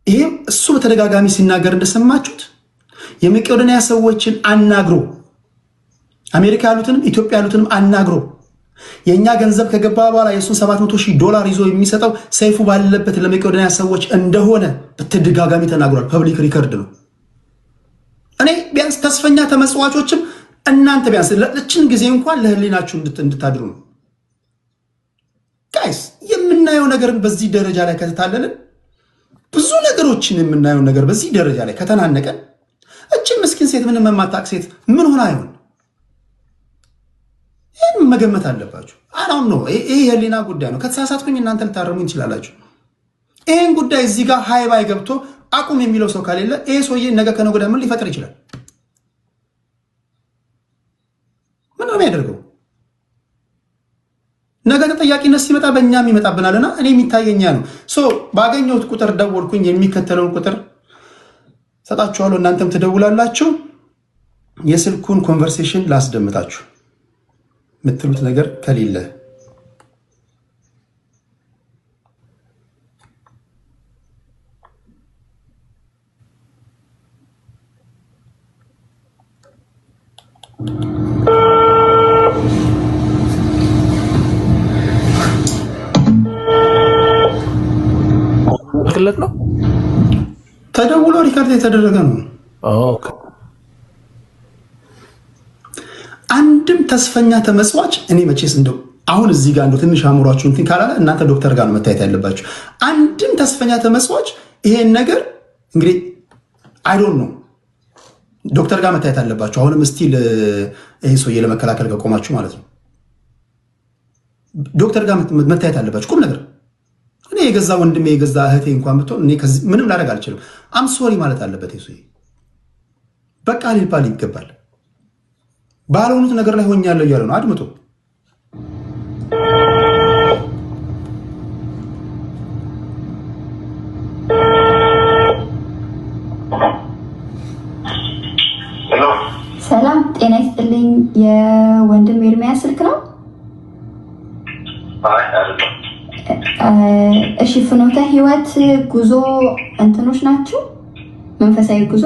ይሄ እሱ በተደጋጋሚ ሲናገር እንደሰማችሁት የመቄዶንያ ሰዎችን አናግሮ፣ አሜሪካ ያሉትንም ኢትዮጵያ ያሉትንም አናግሮ፣ የእኛ ገንዘብ ከገባ በኋላ የእሱን 700 ሺህ ዶላር ይዞ የሚሰጠው ሰይፉ ባለበት ለመቄዶንያ ሰዎች እንደሆነ በተደጋጋሚ ተናግሯል። Public record ነው። እኔ ቢያንስ ተስፈኛ ተመጽዋቾችም እናንተ ቢያንስ ለችን ጊዜ እንኳን ለህሊናችሁ እንድታድሩ ነው። Guys፣ የምናየው ነገርን በዚህ ደረጃ ላይ ከተታለልን፣ ብዙ ነገሮችን የምናየው ነገር በዚህ ደረጃ ላይ ከተናነቀን፣ እችን ምስኪን ሴት፣ ምንም የማታውቅ ሴት ምን ሆና አይሆን? ይህን መገመት አለባችሁ። አሁን ነው፣ ይሄ የህሊና ጉዳይ ነው። ከተሳሳትኩኝ እናንተ ልታረሙኝ ትችላላችሁ። ይህን ጉዳይ እዚህ ጋር ሀይ ባይ ገብቶ አቁም የሚለው ሰው ከሌለ ይሄ ሰውዬ ነገ ከነገ ወዲያ ምን ሊፈጥር ይችላል? ምን ነው የሚያደርገው? ነገ ተጠያቂነት ሲመጣ በእኛም ይመጣብናልና እኔ የሚታየኛ ነው። So ባገኘሁት ቁጥር ደወልኩኝ። የሚከተለውን ቁጥር ሰጣችኋለሁ፣ እናንተም ትደውላላችሁ። የስልኩን conversation ላስደምጣችሁ፣ የምትሉት ነገር ከሌለ። ክለት ነው። ተደውሎ record የተደረገ ነው። አንድም ተስፈኛ ተመጽዋች፣ እኔ መቼስ እንደው አሁን እዚህ ጋር እንደው ትንሽ አእምሯችሁ እንትን ካላለ እናንተ ዶክተር ጋር ነው መታየት ያለባችሁ። አንድም ተስፈኛ ተመጽዋች ይሄን ነገር እንግዲህ I don't know፣ ዶክተር ጋር መታየት አለባችሁ። አሁንም still ይሄ ሰውዬ ለመከላከል ከቆማችሁ ማለት ነው፣ ዶክተር ጋር መታየት አለባችሁ። ቁም ነገር እኔ የገዛ ወንድሜ የገዛ እህቴ እንኳን ብትሆን እኔ ከዚህ ምንም ላደርግ አልችልም። I'm sorry ማለት አለበት ይሄ ሰውዬ። በቃ ሊባል ይገባል። ባልሆኑት ነገር ላይ ሆኛለሁ እያለ ነው። አድምጡ። ሰላም ጤና ይስጥልኝ። የወንድም ኤርሚያስ ስልክ ነው? እሺ፣ ፍኖተ ህይወት ጉዞ እንትኖች ናቸው? መንፈሳዊ ጉዞ።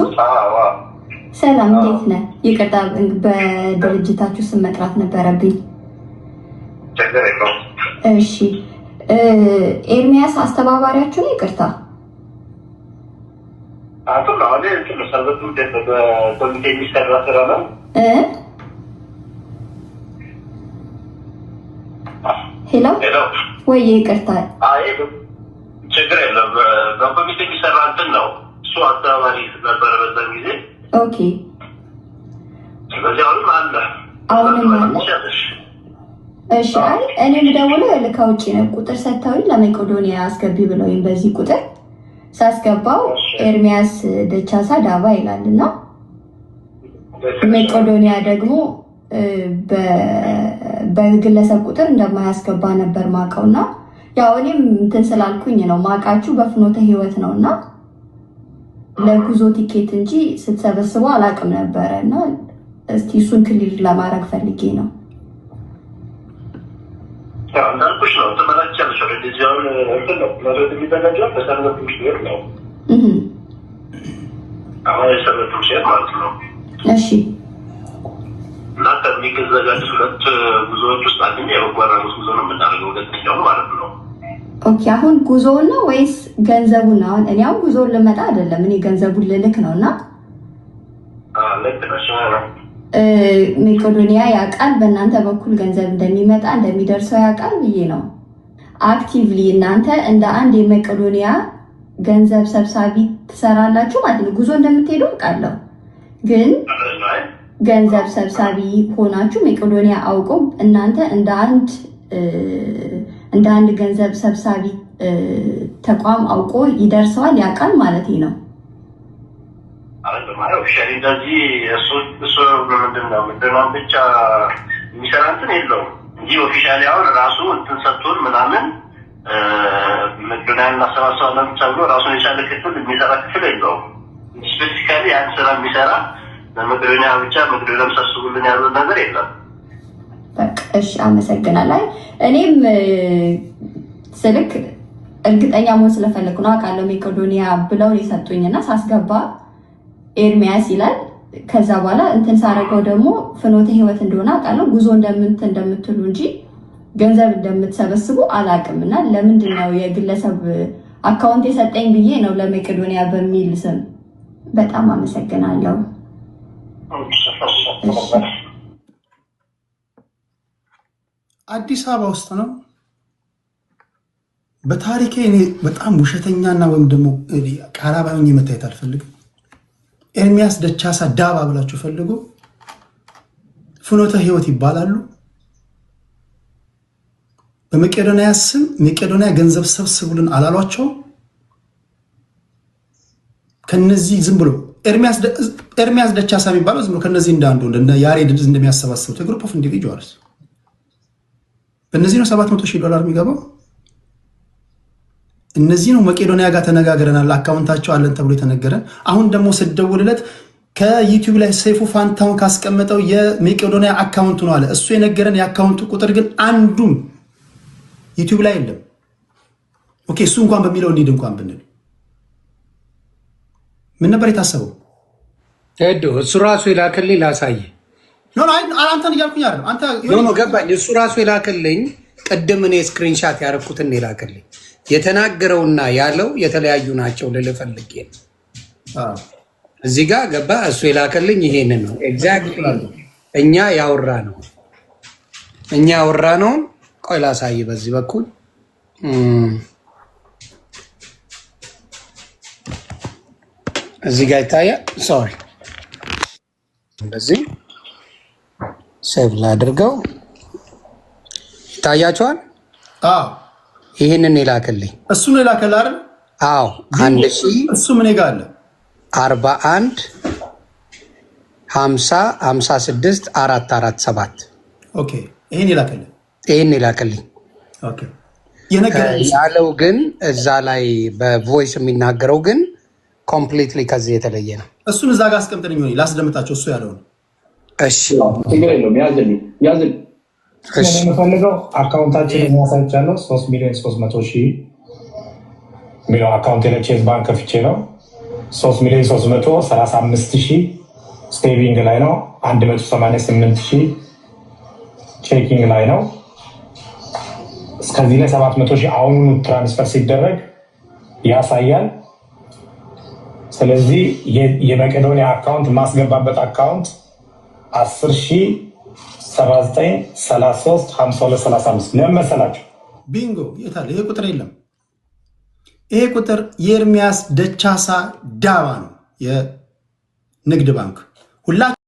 ሰላም፣ እንዴት ነህ? ይቅርታ፣ በድርጅታችሁ ስም መጥራት ነበረብኝ። እሺ፣ ኤርሚያስ አስተባባሪያችሁ ነው? ይቅርታ። በኮሚቴ የሚሰራ ስራ ነው። Hello ወይ፣ ይቅርታ። አይ፣ ችግር የለም። በኮሚቴ የሚሰራ እንትን ነው። እሱ አስተባባሪ ነበረ በዛን ጊዜ። ስለዚህ አሁንም አለ። አሁንም አለ። እሺ። አይ፣ እኔ የምደውለው ከውጭ ነው። ቁጥር ሰጥተውኝ ለመቄዶንያ አስገቢ ብለውኝ በዚህ ቁጥር ሳስገባው ኤርሚያስ ደቻሳ ዳባ ይላል እና መቄዶንያ ደግሞ በግለሰብ ቁጥር እንደማያስገባ ነበር ማውቀው። እና ያው እኔም እንትን ስላልኩኝ ነው፣ ማውቃችሁ በፍኖተ ህይወት ነው እና ለጉዞ ቲኬት እንጂ ስትሰበስቡ አላውቅም ነበረ። እና እስቲ እሱን clear ለማድረግ ፈልጌ ነው። እንዳልኩሽ ነው፣ ትመላቻለሽ። ወደዚህ አሁን እንትን ነው መድረክ የሚዘጋጀው በሰንበት ትምህርት ቤት ነው። አሁን የሰንበት ትምህርት ቤት ማለት ነው። እና ከሚዘጋጁት ሁለት ጉዞዎች ውስጥ አንደኛ የበጎ አድራጎት ጉዞ ነው የምናደርገው፣ ሁለተኛው ማለት ነው። Okay፣ አሁን ጉዞውን ነው ወይስ ገንዘቡን ነው? አሁን እኔ አሁን ጉዞውን ልመጣ አይደለም፣ እኔ ገንዘቡን ልልክ ነው። እና ልክ ነሽ። መቄዶንያ ያውቃል በእናንተ በኩል ገንዘብ እንደሚመጣ፣ እንደሚደርሰው ያውቃል ብዬ ነው። Actively እናንተ እንደ አንድ የመቄዶንያ ገንዘብ ሰብሳቢ ትሰራላችሁ ማለት ነው። ጉዞ እንደምትሄዱ አውቃለሁ፣ ግን ገንዘብ ሰብሳቢ ሆናችሁ መቄዶንያ አውቆ እናንተ እንደ አንድ ገንዘብ ሰብሳቢ ተቋም አውቆ ይደርሰዋል፣ ያውቃል ማለት ነው። Officially እንደዚህ እሱ ምንድን ነው ብቻ የሚሰራ እንትን የለውም እንጂ officially አሁን ራሱ እንትን ሰጥቶን ምናምን መቄዶንያን እናሰባስባለን ተብሎ ራሱን የቻለ ክፍል የሚሰራ ክፍል የለውም። Specifically ያን ስራ የሚሰራ ለመቄዶንያ ብቻ መቄዶንያም ሰብስቡልን ያሉት ነገር የለም። በቃ እሺ፣ አመሰግናለሁ። እኔም ስልክ እርግጠኛ መሆን ስለፈለግኩ ነው። አውቃለሁ መቄዶንያ ብለውን የሰጡኝና ሳስገባ ኤርሚያስ ይላል። ከዛ በኋላ እንትን ሳረገው ደግሞ ፍኖተ ህይወት እንደሆነ አውቃለሁ። ጉዞ እንደምትሉ እንጂ ገንዘብ እንደምትሰበስቡ አላውቅም። እና ለምንድን ነው የግለሰብ account የሰጠኝ ብዬ ነው ለመቄዶንያ በሚል ስም። በጣም አመሰግናለሁ። እሺ። አዲስ አበባ ውስጥ ነው። በታሪኬ እኔ በጣም ውሸተኛና ወይም ደግሞ ቃላባይ ሆኜ መታየት አልፈልግም። ኤርሚያስ ደቻሳ ዳባ ብላችሁ ፈልጉ። ፍኖተ ህይወት ይባላሉ። በመቄዶንያ ስም መቄዶንያ ገንዘብ ሰብስቡልን አላሏቸው። ከነዚህ ዝም ብሎ ኤርሚያስ ደቻሳ የሚባለው ዝም ብሎ ከነዚህ እንዳንዱ እንደ ያሬድ እንደሚያሰባስቡት group of individuals በእነዚህ ነው 700 ሺህ ዶላር የሚገባው። እነዚህ ነው መቄዶንያ ጋር ተነጋግረናል፣ account ኣቸው አለን ተብሎ የተነገረን። አሁን ደግሞ ስደውልለት ከዩቲዩብ ላይ ሰይፉ ፋንታሁን ካስቀመጠው የመቄዶንያ account ነው አለ። እሱ የነገረን የ account ኡ ቁጥር ግን አንዱም ዩቲዩብ ላይ የለም። Okay፣ እሱ እንኳን በሚለው እንሂድ እንኳን ብንል ምን ነበር የታሰበው? ሄዶ እሱ ራሱ የላክልኝ ላሳይ። No, no፣ አንተን እያልኩኝ አይደለም። አንተ No, no፣ ገባኝ። እሱ ራሱ የላክልኝ ቅድም እኔ screenshot ያደረኩትን የላክልኝ የተናገረውና ያለው የተለያዩ ናቸው ልልህ ፈልጌ ነው። እዚህ ጋር ገባ። እሱ የላከልኝ ይሄንን ነው exactly እኛ ያወራ ነውን። ቆይ ላሳይ። በዚህ በኩል እዚህ ጋር ይታያል። Sorry፣ እንደዚህ save ላድርገው። ይታያቸዋል። ይህንን የላክልኝ እሱ ነው የላከልህ አይደል? አዎ፣ 1000 እሱ ምን ጋር አለ? 41 50 56 447። Okay፣ ይሄን የላከልህ። ይህን የላክልኝ። Okay፣ የነገረህ ያለው ግን እዛ ላይ በ voice የሚናገረው ግን completely ከዚህ የተለየ ነው። እሱን እዛ ጋር አስቀምጥልኝ ሆኔ ላስደምጣቸው እሱ ያለውን። እሺ። ችግር የለውም። ያዝልኝ ያዝልኝ። እሺ። የምፈልገው account ኣችን የሚያሳይቻለሁ 3,300,000 የሚለው account ላይ ቼዝ ባንክ ከፍቼ ነው። 3,335,000 saving ላይ ነው። 188,000 checking ላይ ነው። እስከዚህ ላይ 700,000 አሁኑኑ transfer ሲደረግ ያሳያል። ስለዚህ የመቄዶንያ account የማስገባበት account 10 ሺህ 79 33 52 35 ለምን መሰላችሁ? ቢንጎ፣ የታለ? ይሄ ቁጥር የለም። ይሄ ቁጥር የኤርሚያስ ደቻሳ ዳባ ነው፣ የንግድ ባንክ ሁላችሁ